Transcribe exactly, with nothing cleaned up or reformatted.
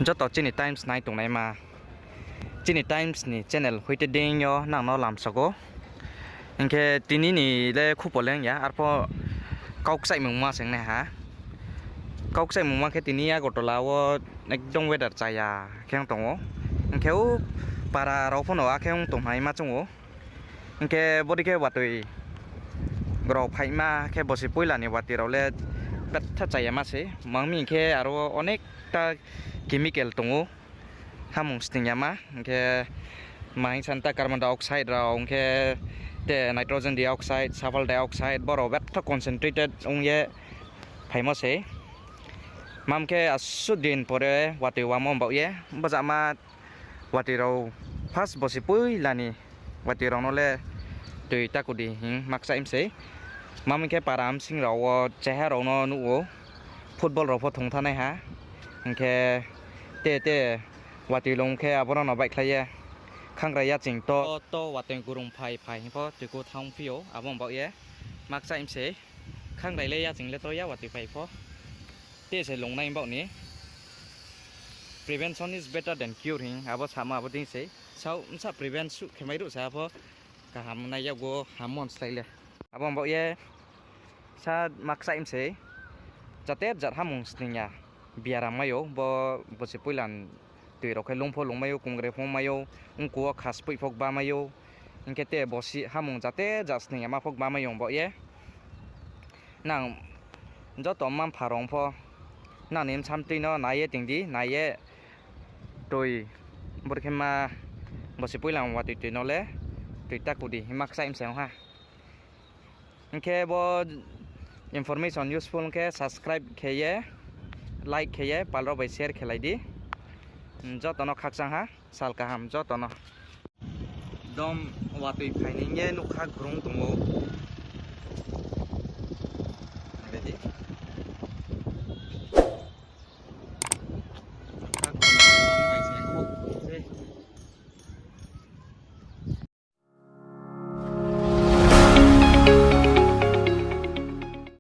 Joto chini Times nai tongnaima, chini Times ni channel hoite deing yo nang no lamsago. Hing khe tini ni le khupo leng ya, arpho kau kchaihmungma se ong nai ha. Kau kchaihmungma khe tini Agartala wo ekdom weather chaya khe ong tong ou. Hing khe o para rao pho no akhe ong tongnaima choung ou. Hing khe bodei khe watoi rao phaima khe bosi poila ni watoi rao le betha chayama se. Mang mi hing khe aro onekta chemical tong ou, hamung sning yama. Hing khe ma hing san ta carbon dioxide rao, hing khe te nitrogen dioxide, sulfur dioxide, borao betha concentrated ong ye phaimo se. Mam khe asuh din pore watoi wamo baoh ye, bojama watoi rao first bosi poila ni watoi rao no le toi taku di hing ma kchaih mi sei. Mam hing khe para bsing rao wo cheha rao no nuh ou, football rao pho thung thanng nai ha. Hing khe te te watoi lung khe abo no no baihkhlai ye khangrai yaching to, to watoi gurung phai phai hing pho toiku thanng phi ou, abo baoh ye ma kchaih mi sei. Khangrai le yaching le to ya watoi phai pho. Te se lungnai baoh ni. Prevention is better than cure hing abo samo abo dei sei. Sao bsa prevent suh khe mai ruh se apho kaham nai yakgu hammo slái le. Abo baoh ye sa ma kchaih mi sei. Jate jat hamung sning ya. Biaram mai ou, bo bosi poila ni toi rao khe lung pho lung mai ou, kongre pho mai ou, ongku wo khaspoih pho gba mai ou. Hing khe te bosi hamung jate jat sning yama pho gba mai ou baoh ye. Nang joto mma-mpha rao pho nang ni bsa mtoi no nai ye ting di, nai ye toi, bor khe ma bosi poila watoi toi no le toi taku di hing ma kchaih mi se ong ha. Hing khe bo information useful ong khe subscribe khe ye, like khe ye, pal rao bai share khelai di. Joto no khakchang ha, sal kaham joto no. Dom watoi phai ni hing ye nougkha grung tong ou. Nai di.